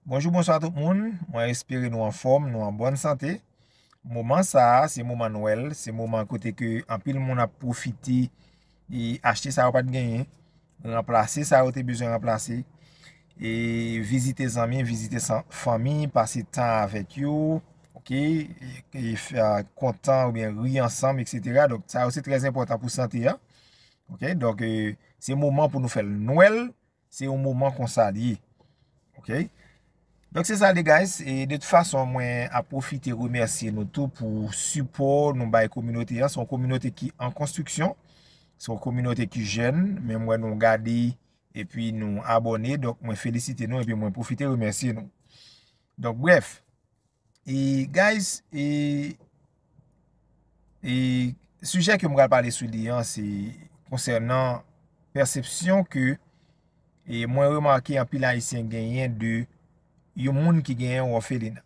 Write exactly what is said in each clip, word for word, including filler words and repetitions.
Bonjou, bonswa tout moun. Mwen espere nou anfòm, nou an bòn sante. Moman sa a, se moman Nwèl, se moman kote ke anpil moun ap pwofite e achte sa yo pa t genyen, ranplase sa yo te bezwen ranplase, e vizite zanmi, vizite san- fanmi, pase tan avèk yo, oke, e, e, fè, kontan oubyen ri ansanm, etsetera. Donk, sa yo se trè enpòtan pou sante a. Oke, donk, e, se moman pou nou fè l. Nwèl, se yon moman konsa l ye. Oke? Donk, se sa, les guys. E de tout fason, mwen ap pwofite remèsye nou tou pou sipò nou bay kominote a. Se yon kominote ki an konstriksyon. Se yon kominote ki jèn. Men m wè nou gade epi nou abòne. Donk, mwen felisite nou epi mwen pwofite remèsye nou. Donk, brèf. E, guys, e, e sijè ke m pral pale sou li an, se konsènan pèsepsyon ke, e, mwen remake anpil Ayisyen genyen de yon moun ki genyen yon òfelina.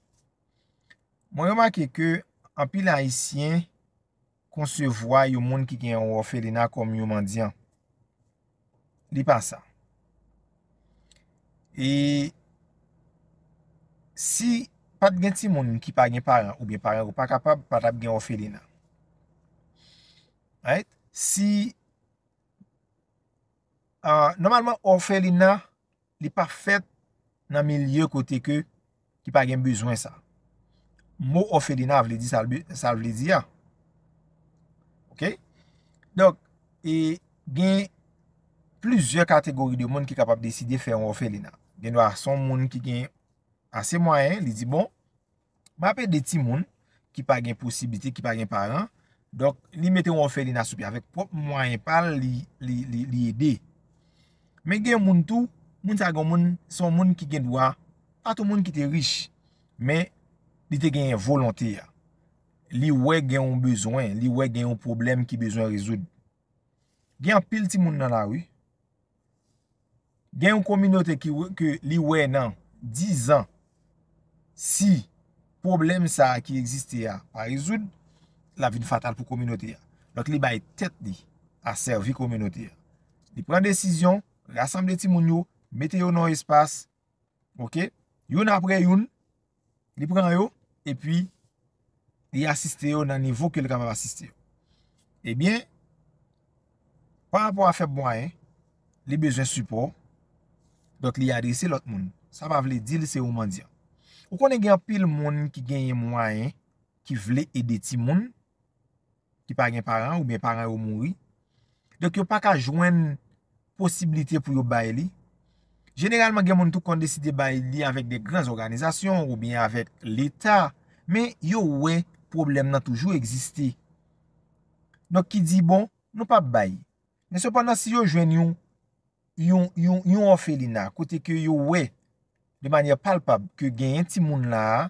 Mwen remake ke anpil Ayisyen konsevwa yon moun ki gen yon òfelina kòm yon mandyan. Li pa sa. E si pa t gen timoun ki pa gen paran oubyen paran yo pa kapab, pa t ap gen òfelina. Right? Si, ah, nòmalman, òfelina, li pa fèt nan milye kote ke, ki pa gen bezwen sa. Mo òfelina vle di sa l be- sa l vle di a. Oke? Donk, e gen plizyè kategori de moun ki kapab deside fè yon òfelina. Gen dwa se yon moun ki gen ase mwayen, li di, bon, m ap ede timoun ki pa gen posiblite, ki pa gen paran. Donk, li mete yon òfelina sou pye. Avèk pwòp mwayen pa l, li, li, li, li ede. Men gen moun tou, moun sa gen moun, se yon moun ki gen dwa, pa tou moun ki te rich, men li te genyen volonte a. Li wè gen yon bezwen, li wè gen yon pwoblèm ki bezwen rezoud. Gen anpil timoun nan lari. Gen yon kominote ki wè, ke li wè nan diz an, si pwoblèm sa a ki egziste a pa rezoud, l ap vin fatal pou kominote a. Donk, li bay tèt li a sèvi kominote a. Li pran desizyon, rasanble timoun yo, mete yo nan yon espas, oke? Youn apre youn, li pran yo, epi li asiste yo nan nivo ke li kapab asiste yo. Ebyen, pa rapò a fèb mwayen, li bezwen sipò, donk li adrese lòt moun. Sa pa vle di l se yon mandyan. Ou konnen gen anpil moun ki genyen mwayen, ki vle ede timoun, ki pa gen paran oubyen paran yo mouri. Donk, yo pa ka jwenn posiblite pou yo bay li. Jeneralman, gen moun tou konn deside bay li avèk de gran òganizasyon oubyen avèk Leta, men yo wè pwoblèm nan toujou egziste. Donk, ki di, bon, nou p ap bay. Men sepandan, si yo jwenn yon, yon, yon, yon òfelina, kote ke yo wè de manyè palpab ke genyen timoun la a,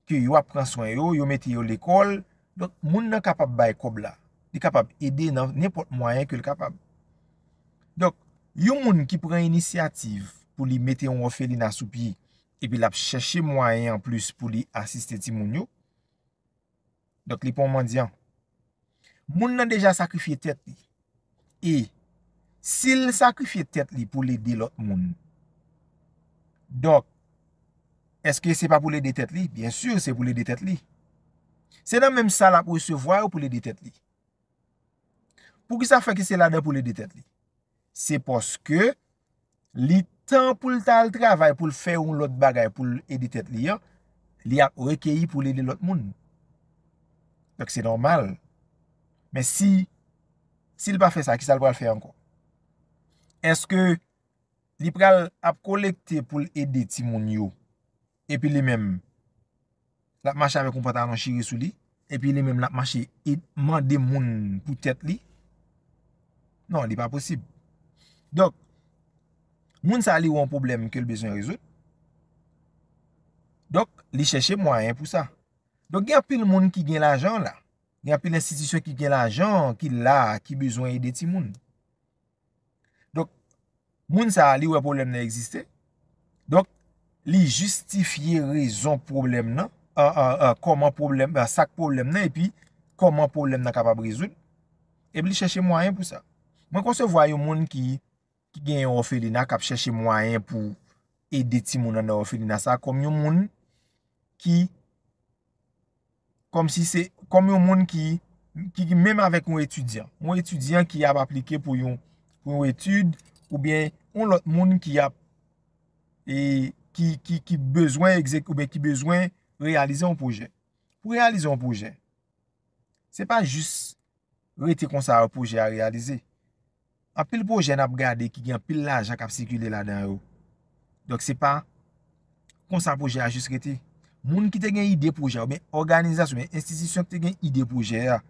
ke yo ap pran swen yo, yo mete yo lekòl. Donk, moun nan kapab bay kòb la. Li kapab ede nan nenpòt mwayen ke l kapab. Donk, yon moun ki pran inisyativ pou li mete yon òfelina sou pye, epi l ap chèche mwayen anplis pou li asiste timoun yo, donk, li pa yon mandyan. Moun nan deja sakrifye tèt li. E si l sakrifye tèt li pou l ede lòt moun, donk, èske se pa pou l ede tèt li? Byen si, se pou l ede tèt li. Se nan menm sa l ap resevwa yo pou l ede tèt li. Poukisa fè ke se ladan pou l ede tèt li? Se paske li tan pou l ta al travay, pou l fè yon lòt bagay, pou l ede tèt li an, li ap rekeyi pou l ede lòt moun. Donk, se nòmal. Men si, si l pa fè sa, kisa l pral fè ankò? Èske li pral ap kolekte pou l ede timoun yo, epi li menm, l ap mache avèk yon pantalon chire sou li, epi li menm l ap mache e mande moun pou tèt li? Non, li pa posib. Donk, moun sa a li wè yon pwoblèm ke l bezwen rezoud. Donk, li chèche mwayen pou sa. Donk, gen anpil moun ki gen lajan la. Gen anpil enstitisyon ki gen lajan, ki la, ki bezwen ede timoun. Donk, moun sa a, li wè pwoblèm nan egziste. Donk, li jistifye rezon pwoblèm nan, a, a, a, kòman pwoblèm, a, sa k pwoblèm nan, epi kòman pwoblèm nan kapab rezoud. Epi li chèche mwayen pou sa. Mwen konsevwa yon moun ki, ki gen yon òfelina, k ap chèche mwayen pou ede timoun nan nan òfelina sa kòm yon moun ki, kòmsi se, kòm yon moun ki, ki, ki menm avèk yon etidyan. Yon etidyan ki ap aplike pou yon, pou yon etid, oubyen yon lòt moun ki ap, e, ki, ki, ki bezwen egzek-, oubyen ki bezwen reyalize yon pwojè. Pou reyalize yon pwojè, se pa jis rete konsa pwojè a reyalize. Anpil pwojè n ap gade ki gen anpil lajan k ap sikile ladan yo. Donk, se pa konsa pwojè a jis rete. Moun ki te gen ide pwojè a, oubyen òganizasyon, oubyen enstitisyon ki te gen ide pwojè a,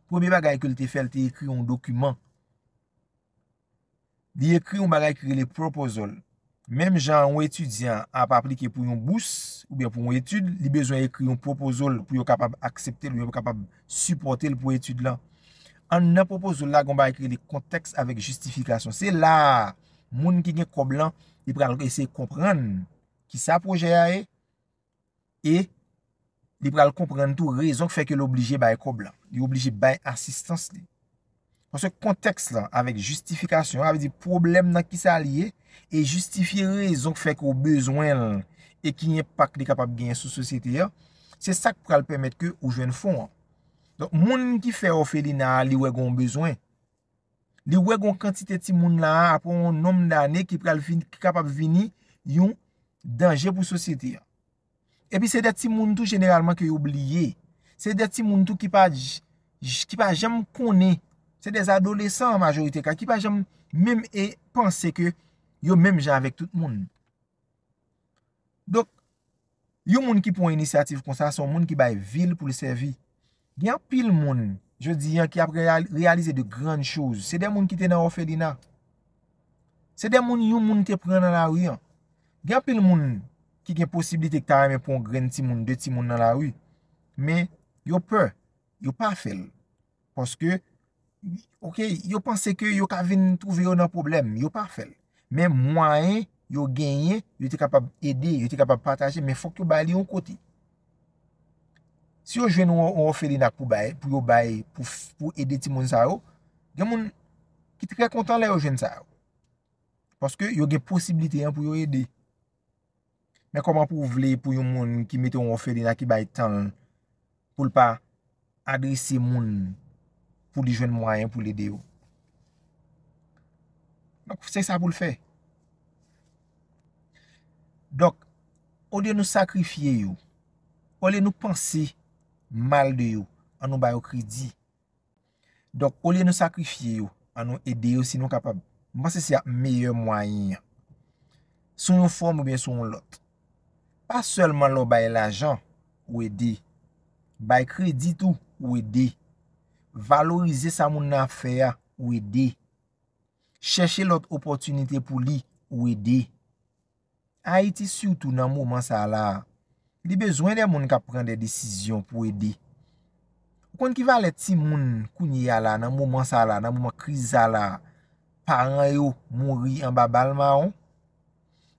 premye bagay ke l te fè, l te ekri yon dokiman. Li ekri yon bagay ki rele proposal. Menm jan yon etidyan ap aplike pou yon bous oubyen pou yon etid, li bezwen ekri yon proposal pou yo kapab aksepte l, oubyen pou yo kapab sipòte l pou etid lan. Anndan proposal la, gen yon bagay ki rele kontèks avèk jistifikasyon. Se la a, moun ki gen kòb lan, li pral eseye konprann kisa pwojè a ye, e li pral konprann tou rezon k fè ke l oblije bay kòb lan. Li oblije bay asistans li. Paske kontèks lan avèk jistifikasyon an, sa vle di pwoblèm nan kisa li ye, e jistifye rezon k fè ke w bezwen l, e ki enpak li kapab genyen sou sosyete a, se sa k pral pèmèt ke ou jwenn fon an. Donk, moun ki fè òfelina a, li wè gen yon bezwen. Li wè gen yon kantite timoun la a, apre yon nonm dane, ki pral vin, ki kapab vini yon danje pou sosyete a. Epi se de timoun tou jeneralman ke yo bliye. Se de timoun tou ki pa j-, j-, ki pa janm konnen. Se de adolesan an majorite ka, ki pa janm menm e panse ke yo menm jan avèk tout moun. Donk, yon moun ki pran yon inisyativ konsa, se yon moun ki bay vi l pou l sèvi. Gen anpil moun, jodi a, ki ap real-, reyalize de grann choz. Se de moun ki te nan òfelina. Se de moun yon moun te pran nan lari an. Gen anpil moun ki gen posiblite ki ta renmen pran yon grenn timoun, de timoun nan lari. Men, yo pè, yo pa fè l. Paske, oke, yo panse ke yo ka vin twouve yo nan pwoblèm, yo pa fè l. Men mwayen yo genyen, yo te kapab ede, yo te kapab pataje, men fòk yo bay li yon kote. Si yo jwenn yon, yon òfelina pou bay, pou yo bay, pou f-, pou ede timoun sa yo, gen moun ki trè kontan lè yo jwenn sa yo. Paske yo gen posiblite an pou yo ede. Men kòman pou w vle pou yon moun ki mete yon òfelina ki bay tan l pou l pa adrese moun pou li jwenn mwayen pou l ede yo? Donk, se sa pou l fè. Donk, olye nou sakrifye yo, olye nou panse mal de yo, ann nou ba yo kredi. Donk, olye nou sakrifye yo, ann nou ede yo si nou kapab. M panse se ap meyè mwayen an. Sou yon fòm oubyen sou yon lòt. Pa sèlman lè w bay lajan, ou ede. Bay kredi tou, ou ede. Valorize sa moun nan ap fè a, ou ede. Chèche lòt opòtinite pou li, ou ede. Ayiti, sitou nan moman sa a la, li bezwen de moun k ap pran de desizyon pou ede. Ou konn ki valè timoun kounye a la, nan moman sa a la, nan moman kriz sa a la, paran yo mouri anba bal mawon?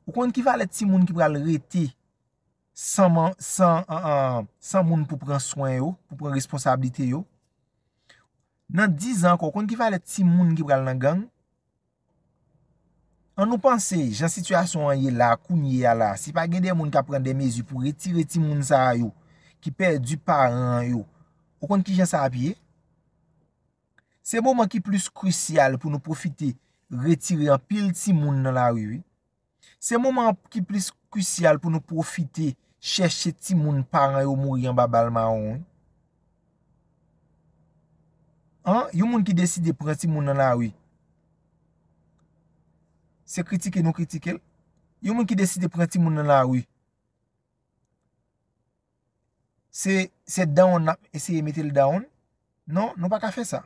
Ou konn ki valè timoun ki pral rete san man-, san, an, an, san moun pou pran swen yo, pou pran responsablite yo? Nan diz an ankò, ou konn ki valè timoun ki pral nan gang? Ann nou panse, jan sitiyasyon an ye la, kounye a la, si pa gen de moun k ap pran de mezi pou retire timoun sa a yo, ki pèdi paran yo, ou konn kijan sa ap ye? Se moman ki plis krisyal pou nou pwofite retire anpil timoun nan lari, wi. Se moman ki plis krisyal pou nou pwofite chèche timoun paran yo mouri anba bal mawon, wi. An, yon moun ki deside pran timoun nan lari, se kritike nou kritike l. Yon moun ki deside pran timoun nan lari, se, se down n ap eseye mete l down. Non, nou pa ka fè sa.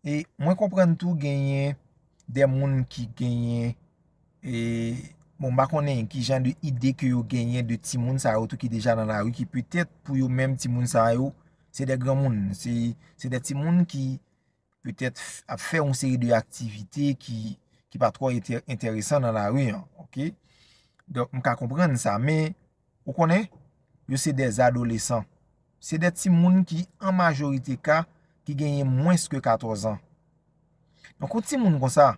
E mwen konprann tou genyen de moun ki genyen, e, bon, m pa konnen ki jan de ide ke yo genyen de timoun sa yo tou ki deja nan lari, ki petèt pou yo menm timoun sa yo, se de granmoun, se, se de timoun ki petèt f-, ap fè yon seri de aktivite ki, ki pa twò enteresan nan lari an, oke? Donk, m ka konprann sa, men, ou konnen, yo se de adolesan. Se de timoun ki, an majorite ka, ki genyen mwens ke katòz an. Donk, yon timoun konsa,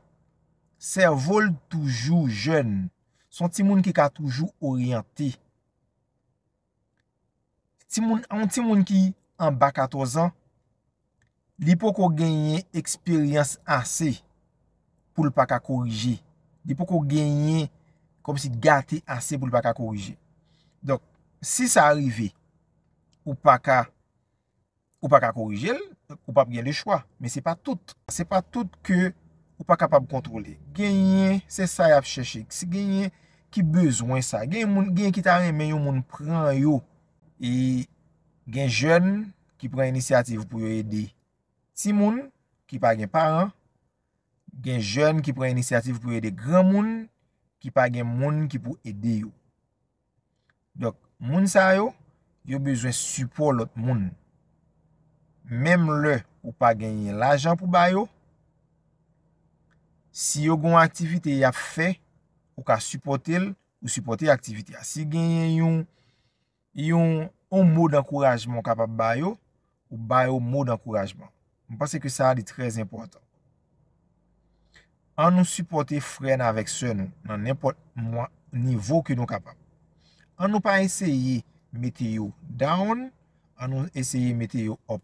Sèvo l toujou jèn. Se yon timoun ki ka toujou oryante. Timoun, yon timoun ki anba katòz an, li poko genyen eksperyans ase pou l pa ka korije. Li poko genyen kòmsi gate ase pou l pa ka korije. Donk, si sa rive, ou pa ka, ou pa ka korije l, ou p ap gen lechwa. Men se pa tout. Se pa tout ke ou pa kapab kontwole. Genyen, se sa y ap chèche. Si genyen ki bezwen sa. Gen moun, genyen ki ta renmen yon moun pran yo. E gen jèn ki pran inisyativ pou yo ede timoun ki pa gen paran. Gen jèn ki pran inisyativ pou yo ede granmoun ki pa gen moun ki pou ede yo. Donk, moun sa yo, yo bezwen sipò lòt moun. Menm lè ou pa genyen lajan pou ba yo, si yo gen yon aktivite y ap fè, ou ka sipòte l, ou sipòte aktivite a. Si genyen yon, yon, yon mo dankourajman ou kapab ba yo, ou ba yo mo dankourajman. Mwen panse ke sa a li trè enpòtan. An nou sipòte frè n avèk sè nou nan nenpòt mwa, nivo ke nou kapab. An nou pa eseye mete yo down, an nou eseye mete yo up.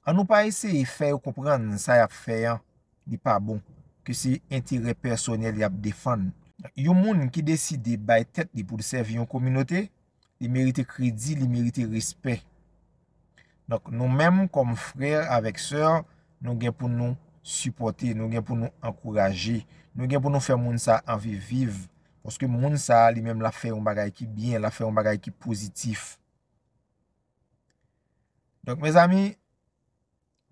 An nou pa eseye fè yo konprann sa y ap fè an, li pa bon, ke se enterè pèsonèl y ap defann. Yon moun ki deside bay tèt li pou l sèvi yon kominote, li merite kredi, li merite respè. Donk, nou menm, kòm frè avèk sè, nou gen pou nou sipòte, nou gen pou nou ankouraje, nou gen pou nou fè moun sa anvi viv. Paske moun sa, li menm, l ap fè yon bagay ki byen, l ap fè yon bagay ki pozitif. Donk, mezanmi,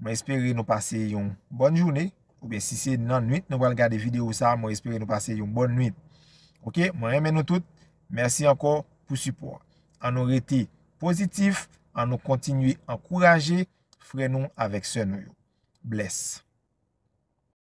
mwen espere nou pase yon bòn jounen, oubyen si se nan nwit nou pral gade videyo sa, mwen espere nou pase yon bòn nwit. Oke, mwen renmen nou tout. Mèsi ankò pou sipò a. An nou rete pozitif, an nou kontinye ankouraje frè nou avèk sè nou yo. Bless.